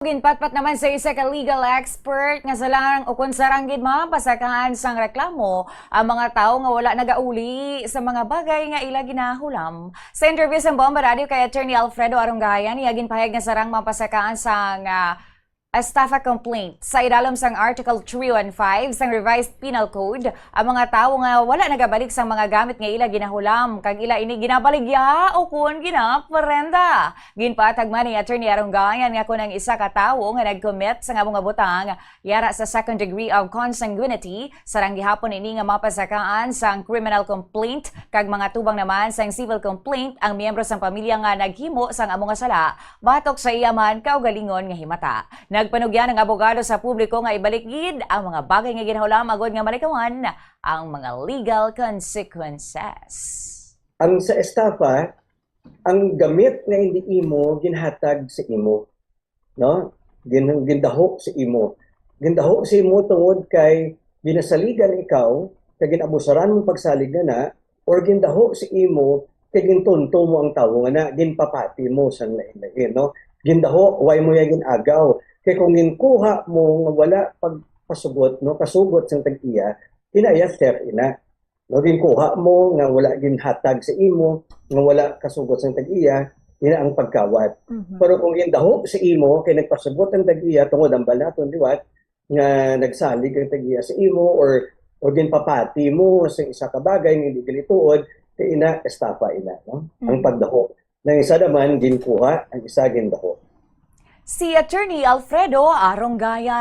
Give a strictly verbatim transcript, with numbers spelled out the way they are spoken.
Ginpatpat naman sa isa ka legal expert nga sarang ukon sarang gid mapasakaan sang reklamo ang mga tawo nga wala nagauli sa mga bagay nga ila ginahulam. Sa interview sa Bomba Radio kay Attorney Alfredo Arungayan, iya ginpahayag nga sarang mapasakaan sang, ah, estafa complaint sa idalom sang Article three one five sang Revised Penal Code ang mga tawo nga wala nagabalik sang mga gamit nga ila ginahulam kag ila ini ginabaligya o kon ginaprenda. Ginpatag man ni Attorney Arungayan nga kon ang isa ka tawo nga nag-commit sang amo nga butang yara sa second degree of consanguinity, sarang gihapon ini nga mapasakaan sang criminal complaint kag mga tubang naman sang civil complaint ang miyembro sang pamilya nga naghimo sang amo nga sala batok sa iya man kaugalingon nga himata. Nagpanugyan ang abogado sa publiko nga ibalik gid ang mga bagay nga ginahulam agod nga malikawan ang mga legal consequences. Ang sa estafa, ang gamit nga hindi imo ginhatag sa imo, no? Gin-, gindaho sa imo. Gindaho sa imo tungod kay ginasaligan ikaw, kay ginabusaran mong pagsalig na na, or gindaho sa imo kay gintunto mo ang tawo nga na, ginpapati mo sang lain-lain, no? Gindaho, way mo ya gin-agaw. Kay kung ginkuha mo nga wala pagpasugot, no, kasugot sang tag-iya, ina ya theft ina. No, ginkuha mo nga wala ginhatag sa imo, nga wala kasugot sang tag-iya, ina ang pagkawat. Mhm. Pero kung gindaho sa imo kay nagpasugot ang tag-iya tungod ang balaton liwat nga nagsalig ang tag-iya sa imo or or ginpapati mo sa isa ka bagay nga hindi gali tuod, kay ina estafa ina, no? Ang Mhm. pagdaho. Ang isa naman ginkuha, ang isa gindaho. Si Attorney Alfredo Arungayan.